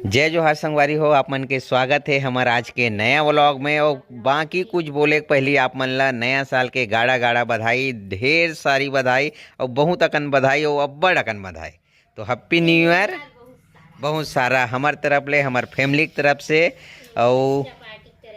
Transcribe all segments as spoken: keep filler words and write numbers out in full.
जय जोहार संगवारी हो, आप मन के स्वागत हे हमर आज के नया व्लॉग में। और बाकी कुछ बोले के पहली आप मन ला नया साल के गाड़ा गाड़ा बधाई, ढेर सारी बधाई और बहुत अकन बधाई और अब्बड़ अकन बधाई। तो हैप्पी न्यू ईयर बहुत सारा हमर तरफ ले, हमर फैमिली के तरफ से। और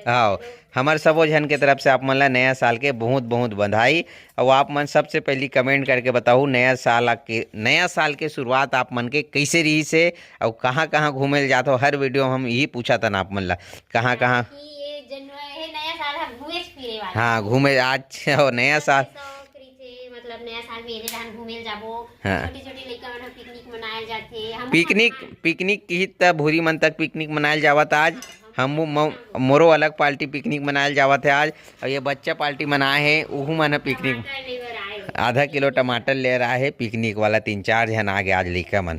हाँ, हमर सबो झन के तरफ से आप मन ला नया साल के बहुत बहुत बधाई। और आप मन सबसे पहली कमेंट करके बताओ, नया साल के, नया साल के शुरुआत आप मन के कैसे रही से, और कहाँ कहाँ घूमे ल जात हो। हर वीडियो में हम यही पूछा था ना आप मन ला, कहाँ कहाँ। कि ये जनवरी है, नया साल हम घूमे फिरे वाला। हाँ, घूमे आज और नया साल। शौक रहिथे, मतलब नया साल में ये जगह हम घूमे ल जाबो। हाँ। छोटी छोटी लइका मन ह पिकनिक मनाए जाथे। हम पिकनिक, पिकनिक की त भूरी मन तक पिकनिक मनाए ल जावत आज। हम मो-, मोरो अलग पार्टी पिकनिक मनाए ल जावत हे आज। और ये बच्चा पार्टी मनाए हे, उहू मन ह पिकनिक टमाटर ले बर आए हे। आधा किलो टमाटर ले रहा है पिकनिक वाला। तीन चार झन आ गए आज लइका मन।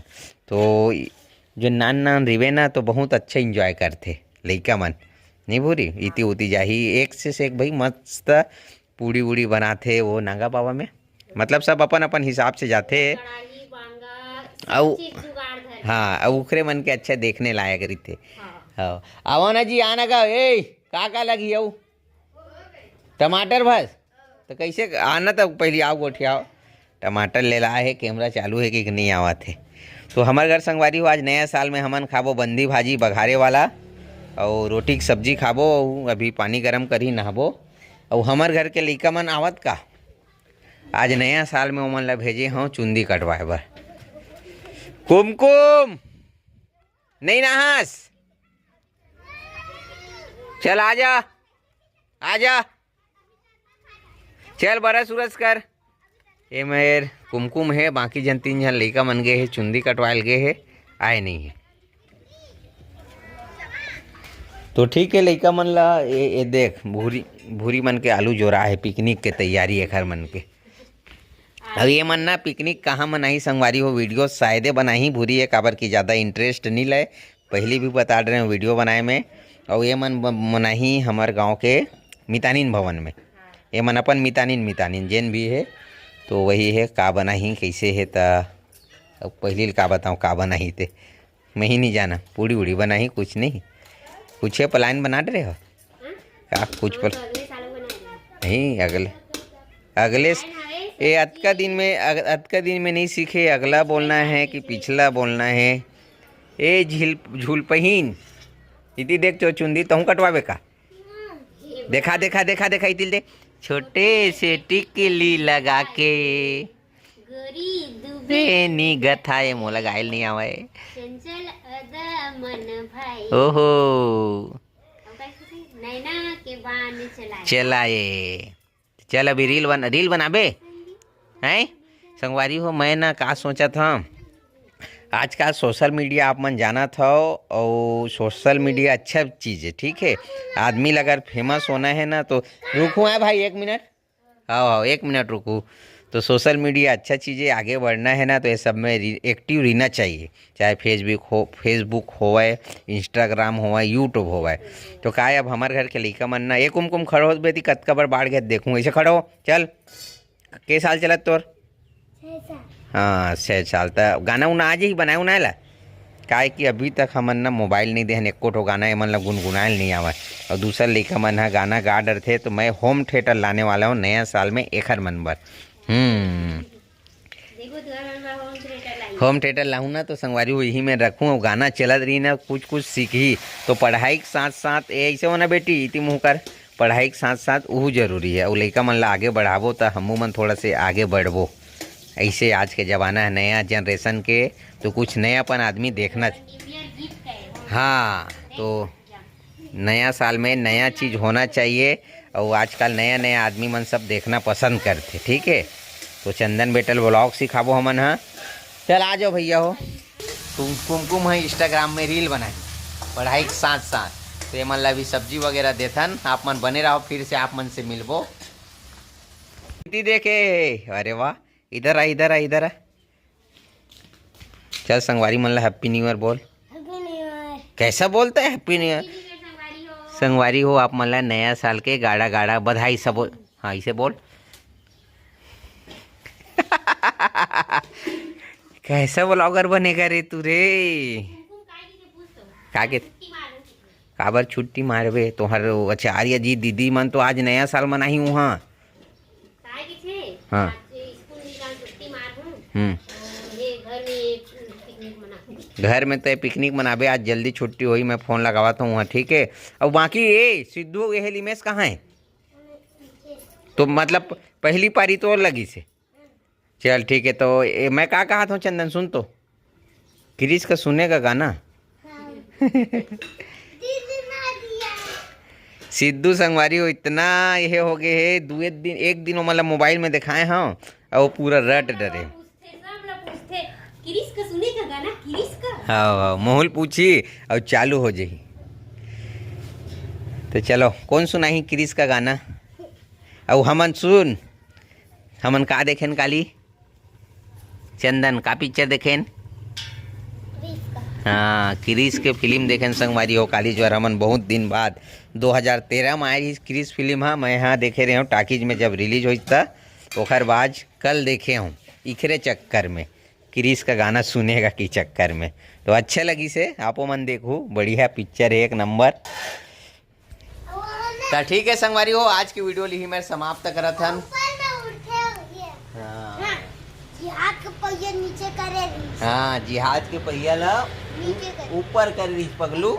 तो जो नान नान रिवे ना, तो बहुत अच्छा एंजॉय करथे लइका मन। नहीं भूरी, इती उती जाही एक से, से एक भाई मस्त पूड़ी उड़ी बनाथे वो नागा बाबा में। मतलब सब अपन अपन हिसाब से जाथे। कढ़ाई, बांगा, सब अउ चीज जुगाड़ धर। हाँ, अउ उखरे मन के अच्छा देखने लायक रहिथे। हाँ। हाँ। आवा ना जी, आना गा, ए, का का लगी अउ? टमाटर बस। तो कैसे आना, तो पहले आओ, गोठियाओ। टमाटर ले लाए हे, कैमरा चालू है कि नहीं आवत है। तो हमर घर संगवारी हो, आज नया साल में हमन खाबो बंदी भाजी बघारे वाला, और रोटी की सब्जी खाबो, और अभी पानी गरम करी, नहाबो। और हमर घर के लइका मन आवत का, आज नया साल में ओमन ला भेजे हूँ चुंदी कटवाए बर। कुमकुम, नहीं नहास, चल आजा, आजा, चल बरस उरस कर। ए मेर कुमकुम हे, बाकी झन तीन झन लइका मन गे हे, चुंदी कटवाए ल गे हे, आए नहीं हे। तो ठीक है, लइका मन ला ए, ए देख, भूरी, भूरी मन के आलू जोरा हे, पिकनिक के तैयारी एखर मन के। अब ये मन ना पिकनिक कहाँ मनाही संगवारी हो, वीडियो शायदे बनाही भूरी है, काबर की ज़्यादा इंटरेस्ट नहीं ले। पहली भी बता रहे हैं वीडियो बनाए में। और ये मन ब-, मनाही हमर गांव के मितानिन भवन में। ये मन अपन मितानिन, मितानिन जेन भी है, तो वही है, का बनाही, कैसे है, त अब पहली ल का बताऊँ, का बनाही ते मैं ही नहीं जाना। पूड़ी उड़ी बनाही, कुछ नहीं, कुछ है प्लान बना रहे हो का? कुछ प्ल-, नहीं, अगले, अगले स-, ए, अतका दिन में, अग-, अतका दिन में नहीं सीखे, अगला बोलना है कि पिछला बोलना है। ए, झील, झूल पहिन, इति देख चो चुंदी, तहूँ कटवाबे का? देखा, देखा, देखा, देखा, इति ल देख, छोटे से टिकली लगा के। गोरी दुबे। बेनी गथाए, मोला गायल नहीं आवे। चंचल अदा मन भाई। ओहो। अब कैसे? नैना के बान चलाए। चलाए। चल अभी रील बन-, रील बनाबे? हैं? संगवारी हो, मैं ना का सोचत हूँ, आजकल सोशल मीडिया आप मन जानत हव, और सोशल मीडिया अच्छा चीज़ है, ठीक है। आदमी ला अगर फेमस होना है ना, तो रुकू है भाई, एक मिनट। आओ, आओ, एक मिनट रुकू। तो सोशल मीडिया अच्छा चीज़ है, आगे बढ़ना है ना, तो ये सब में रि-, एक्टिव रहना चाहिए। चाहे फेसबुक हो, फेसबुक होवय, इंस्टाग्राम होवय, YouTube होवय। तो काय अब हमर घर के लइका मन ना, ए कुमकुम, खड़ो हो बेटी, कतका बार बाढ़ गए देखूँ, ऐसे खड़ो हो, चल। के साल चलत तोर? छह साल। हाँ, छह साल। त गाना उना आ जाही बनाए उनाए ला? काहे कि अभी तक हमन ना मोबाइल नहीं देहन, एको ठो गाना एमन ला गुनगुनाए ल नहीं आवय। और दूसर लइका मन ह गाना गा डरथे, तो मैं होम थिएटर लाने वाला हूँ नया साल में एखर मन बर। हम्म। देखो, तुम्हारा मन बर होम थिएटर लाई। होम थिएटर लाहूँ ना, तो संगवारी हो, यही में रखूँ, और गाना चलत रही ना, कुछ कुछ सीखही। तो पढ़ाई के साथ साथ, ए, ऐसे होना बेटी, इति मुँह कर, पढ़ाई के साथ साथ उहू जरूरी है। और लइका मन ला आगे बढ़ाबो, त हमू मन थोड़ा से आगे बढ़बो। ऐसे आज के ज़माना है, नया जनरेशन के, तो कुछ नयापन आदमी देखना। हाँ, तो नया साल में नया चीज़ होना चाहिए, और आजकल नया नया आदमी मन सब देखना पसंद करथे, ठीक है। तो चंदन बेटल व्लॉग सिखाबो हमन ह। चल आ जाओ भैया हो, तुम कुमकुम है इंस्टाग्राम में रील बनाए पढ़ाई के साथ साथ, तो एमन ला भी सब्जी वगैरह देथन। आप मन बने रहो, फिर से आप मन से मिलबो। इति देखे, अरे वाह, इधर आ, इधर आ, इधर आ। चल संगवारी मन ला हैप्पी न्यू ईयर बोल। Happy new year. कैसा बोलता है हैप्पी न्यू ईयर? संगवारी हो, आप मन ला नया साल के गाड़ा गाड़ा बधाई सब बोल। हाँ, इसे बोल। कैसा व्लॉगर बनेगा रे तू रे? का के? काबर छुट्टी मारबे? तोहर वो आचार्य जी, दीदी मन तो आज नया साल मनाही उहाँ। हाँ। हम्म। घर में तो पिकनिक मनाबे, आज जल्दी छुट्टी होही, मैं फोन लगावत हूँ वहाँ, ठीक है? अउ बाकी ए सिद्धू, ये लिमेश कहाँ है? तो मतलब पहली पारी तो लगी से। चल ठीक है, तो ए, मैं का कहा था चंदन, सुन तो, क्रिस का सुने का गाना। सिद्धू संगवारी हो, इतना ये हो गए है, दुए दिन, एक दिन वो मतलब मोबाइल में दिखाए हूँ, और वो पूरा रट डरे। क्रिस का सुने का गाना, क्रिस का। हाँ, हाँ, मोहुल पूछी और चालू हो जाही। तो चलो, कौन सुनाही क्रिस का गाना? और हमन सुन, हमन का देखेन काली? चंदन, का पिक्चर देखेन? हाँ, क्रिस के फिल्म देखेन संगवारी हो काली, जो हमन बहुत दिन बाद, दो हज़ार तेरह में आए रहिस क्रिस फिल्म हा। मैं हाँ देखे रहे हूँ टाकीज में, जब रिलीज होइस था, ओखर बाद कल देखे हूँ इखरे चक्कर में, क्रिस का गाना सुनेगा की चक्कर में। तो अच्छा लगी से, आपो मन देखू, बढ़िया पिक्चर है, एक नंबर। त ठीक है संगवारी हो, आज की वीडियो लिही मैं समाप्त करत हन। ऊपर में उठे हुए। हाँ। हाँ, जिहाद के पहिया नीचे करे रहिस। हाँ, जिहाद के पहिया ला नीचे करे। ऊपर करे रहिस पगलू,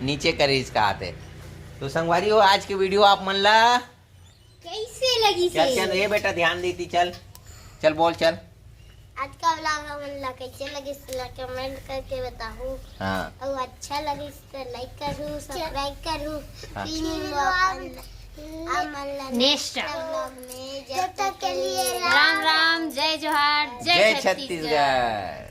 नीचे करे रहिस कहाते। तो संगवारी हो, आज की वीडियो आप मन ला कैसे लगी चल, से? चल, ए बेटा, ध्यान देती, चल, चल, बोल, चल। आज का vlog हमन ला कैसे लगिस, ला comment करके बताहू। हाँ। और अच्छा लगिस तो like करू, subscribe करू। हाँ। तीन लोग अपन, अपन ला next next vlog में, जब तक के लिए राम राम, जय जोहार, जय जय छत्तीसगढ़। छत्तीसगढ़।